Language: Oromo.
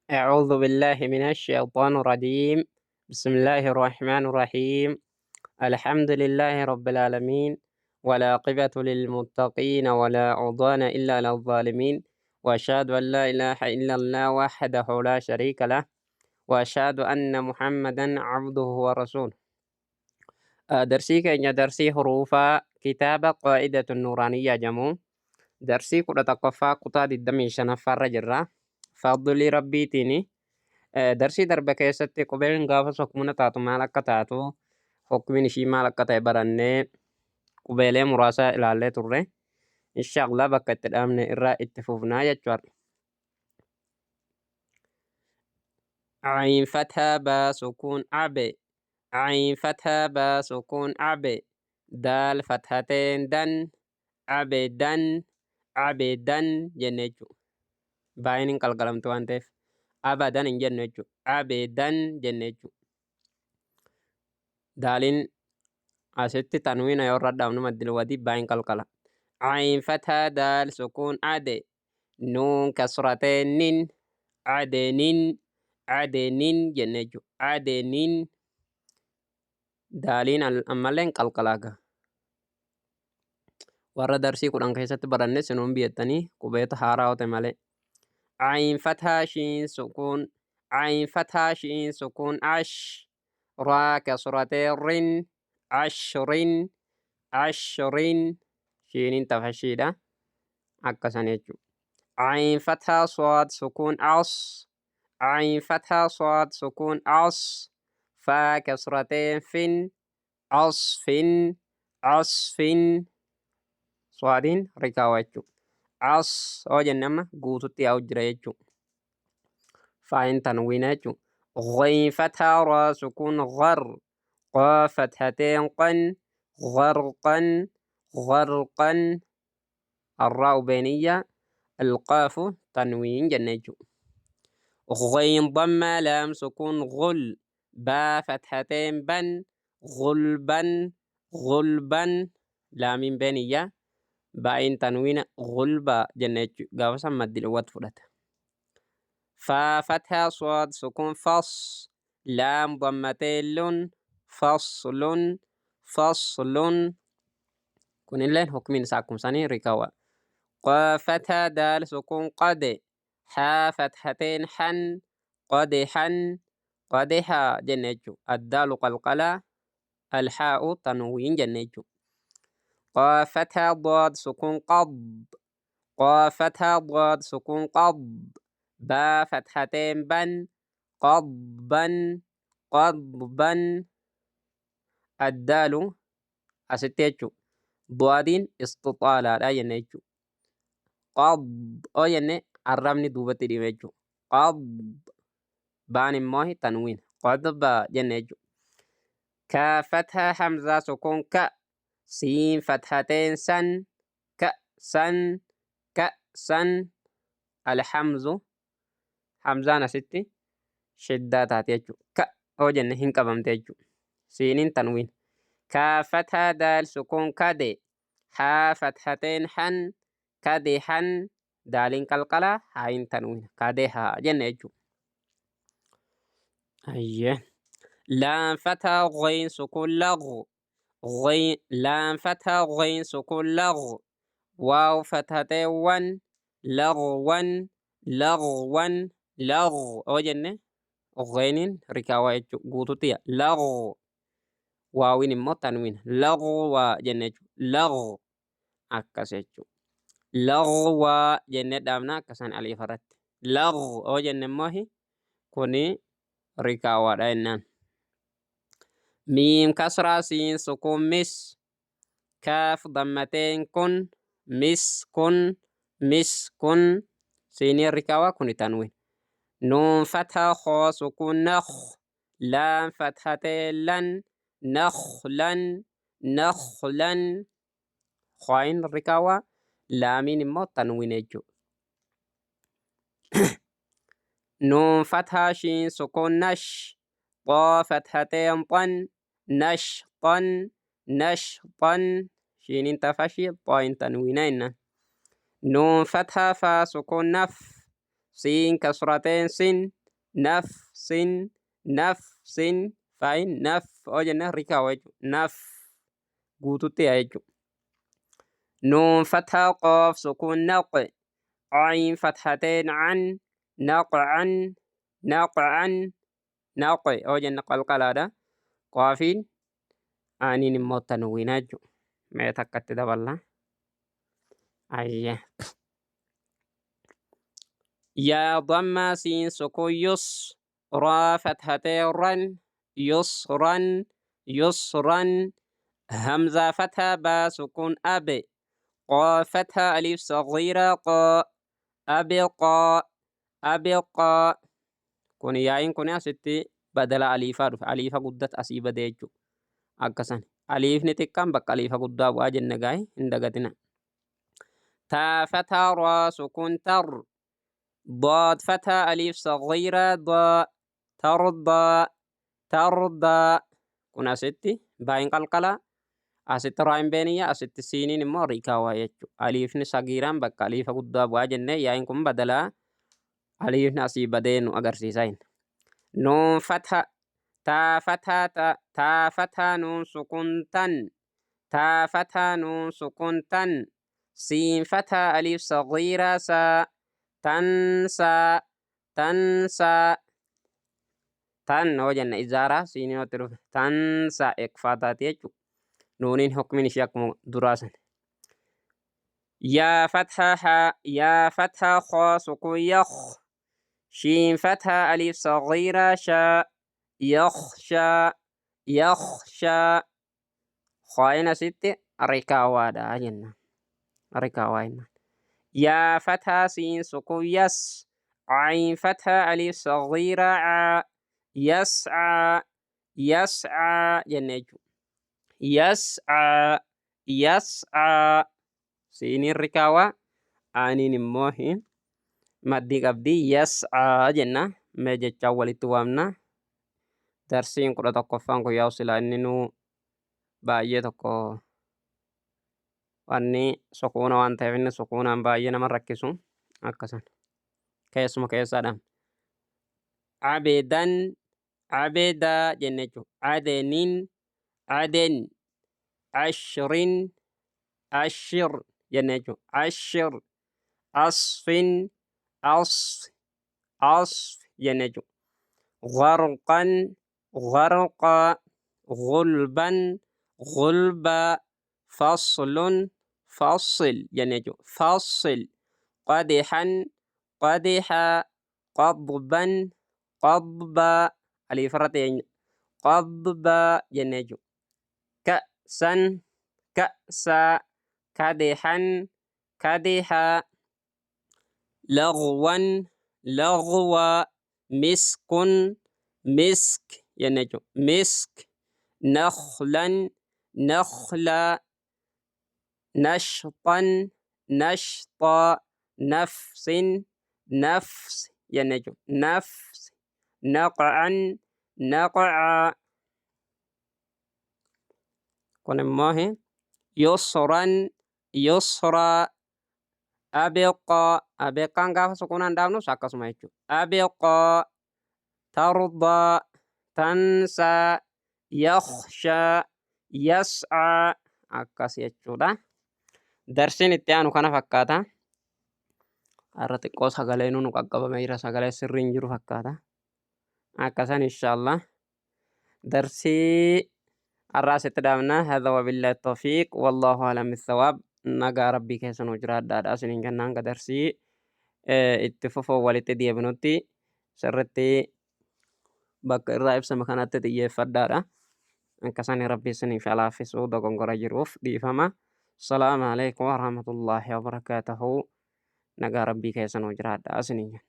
أعوذ بالله من الشيطان الرجيم. بسم الله الرحمن الرحيم. الحمد لله رب العالمين، والعاقبة للمتقين، ولا عدوان إلا على الظالمين، وأشهد أن لا إله إلا الله وحده لا شريك له، وأشهد أن محمدا عبده ورسوله. درسي كأن درسي حروفا كتاب قاعدة النورانية جمو درسي كرة تقفى قطع دمي شنفر جرة فضل ربيتيني. Darsii darbe keessatti qubeen gaafa sukmuna taatu maal akka taatu, hukmiin ishii maal akka ta'e barannee qubeelee muraasa ilaallee turre. Insha Allah bakka itti dhaabne irraa itti fufnaa jechuudha. عين فتحة با سكون أب، عين فتحة با سكون أب، دال فتحتين دن، أبدا أبدا jenne jechuudha. Baay'een hin qalqalamtu waan ta'eef abadan hin jennu jechuudha. Abedan jenne jechuudha. Daaliin asitti tanwiina yoo irra dhaabnu maddil wadii baay'een qalqala. عين فتحة دال سكون أد، نون كسرتين نين، عدنين عدنين jenne jechuudha. عدنين daaliin ammallee hin qalqalaaga. Warra darsii 10 keessatti baranne sinuun biyyatanii qubeeta haaraa ta'e malee. عين فتحة شين سكون، عين فتحة شين سكون عش، را كسرتين رن، عشرين عشرين شين تفشيدة akkasan jechuudha. عين فتحة صاد سكون عص، عين فتحة صاد سكون عص، فا كسرتين فن، عصف عصف صادين rikaawaa jechuudha. As oo jenne amma guututti yaa'u jira jechuudha. Faayin tanwiina jechuudha. غين فتحة را سكون غر، قاف فتحتين قن، غرقا غرقا الراء بينية، القاف تنوين jenne jechuudha. غين ضمة لام سكون غل، با فتحتين بن، غلبا غلبا laamiin بينية، baa'in tanwiina غلبا jenne jechuudha. Gaafa san maddi dhowwatu fudhata. فا فتحة صاد سكون فص، لام ضمتين لن، فصل فصل kunilleen hukmiin isaa akkuma sanii rikawa. قاف فتحة دال سكون قد، حا فتحتين حن، قدحا قدحا jenne jechuudha. الدال qalqala، الحاء تنوين jenne jechuudha. قاف فتحة ضاد سكون قض، قاف فتحة ضاد سكون قض، با فتحتين بن، قضبا قضبا الدال asitti jechuudha. Du'aadiin istixaalaadha jenne jechuudha. Qad oo jenne arrabni duubatti dhibe jechuudha. Qad baan immoo tanwiin qadba jenne jechuudha. Ka فتحة همزة سكون ك، سين فتحتين سن، كأسا كأسا الحمز hamzaan asitti shiddaa taate jechuudha. Ka oo jenne hin qabamte jechuudha. Siiniin tanwiin. كاف فتحة دال سكون كد، حا فتحتين حن، كدحا daaliin qalqalaa haayin tanwiin kadehaa jenne jechuudha. Ayyee. لام فتحة غين سكون لغ، غين لام فتحة غين سكون لغ، واو فتحتين ون، لغوا لغوا لغ oo jenne غينin rikaawaa jechuudha. Guututti لغ waawin immoo tanwiin lagwaa jenne jechuudha. لغ akkas jechuudha. Lagwaa jennee dhaabna akkasan aliif irratti. لغ oo jenne immoo kuni rikaawaadha jennaan. ميم كسرة سين سكون مس، كاف ضمتين كن، مسك مسك سينين rikaawaa kuni tanwiin. نون فتحة خا سكون نخ، لام فتحتين لن، نخلا نخلا خاين rikaawaa laamiin immoo tanwiin jechuudha. نون فتحة شين سكون نش، طا فتحتين طن، نشطا نشطا شينين تفشي طاين تنوينين. نون فتحة فا سكون نف، سين كسرتين سن، Nafsin nafsin faayin naf oo jenne rikaawa jechuudha. Naf guututti yaa jechuudha. Nuun fathaa qoof sukuun naq ayin fathateen an naqan naqan naq oo jenne qalqalaadha. Qaafiin aaniin immoo tanwiina jechuudha. Mee takkatti daballa. Ayya. Yaa dammaa siin sukuun yus raa fathatee ran yusran yusran hamzaa fathaa baa sukuun abe qaa fathaa alif sagiiraa qaa abiqaa abiqaa kun yaa'iin kun asitti badala aliifaa dhufe aliifa guddat asii bade jechuudha. Akkasan aliifni xiqqaan bakka aliifa guddaa bu'aa jenne gaa'e hin dagatina. Taa fathaa raa sukuun tar ضاد فتحة ألف صغيرة ضاء ترضى ترضى kun asitti baayin qalqalaa asitti raayin beeniyya asitti siiniin immoo riikaawaa jechuudha. Aliifni sagiiraan bakka aliifa guddaa bu'aa jennee yaa'iin kun badalaa aliifni asii badee nu agarsiisa. Nuun fatha taa fathaa taa fathaa nuun sukuun tan taa fathaa nuun sukuun tan siin fathaa aliif sagiiraa saa tansaa tansaa tan yoo jenne izaaraa siinii yoo dhufe tansaa ikfaa taati jechuudha. Nuuniin hukmiin ishee akkuma duraa sana. Yaa fathaa haa yaa fathaa khoo sukuun yakh shiin fathaa aliif sagiiraa shaa yakhshaa yakhshaa khooyin asitti rikaawaadha jenna. Rikaawaa jennaan. Yaa fathaa siin sukuun yas ayin fathaa aliif sagiiraa caa yas'aa yas'aa jenne jechuudha. Yas'aa yas'aa siiniin rikaawaa aaniin immoo maddii qabdi yas'aa jenna mee jechaan walitti waamna. Darsiin 11ffaan kun yaa'u silaa inni nuu baay'ee tokko wanni sukuuna waan ta'eef inni sukuunaan baay'ee nama rakkisu akkasan keessuma keessaadhaan. Abedan abedaa jenne jechuudha. Adenin aden ashrin ashir jenne jechuudha. Ashir asfin asf asf jenne jechuudha. Gharqan gharqa gulban gulba faslun fasl jenne jechuudha. Fasl qadihan qadiha qadban qadba aliifarra teenya qadba jenne jechuudha. Ka'san ka'sa kadihan kadiha lagwan lagwa miskun misk jenne jechuudha. Misk nakhlan nakhla nashxan nashxa nafsin nafs jenne jechuudha. Nafs naq'an naq'a kun immoo yusran yusra abiqa abiqaan gaafa sukuunaan dhaabnus akkasuma jechuudha. Abiqa tardaa tansaa yakhshaa yas'aa akkas jechuudha. Darsiin itti aanu kana fakkaata. Har'a xiqqoo sagalee nu qaqqabamee jira. Sagalee sirrii hin jiru fakkaata. Akkasan inshaallah. Darsii har'aa asitti dhaabna. Hadha wabillahi tawfiiq. Wallaahu a'lam bissawaab. Nagaa rabbii keessa nu jiraadhaadha. Isiniin jennaan hanga darsii itti fufuu walitti deebinutti sirritti bakka irraa ibsame kanatti xiyyeeffadhaadha. Akkasani rabbi isiniif haa laaffisu dogongora jiruuf dhiifama. Salaamu alaikum warahmatullaahi wabarakaatuhu. Nagaa rabbii keessa nu jiraadha isiniin jenna.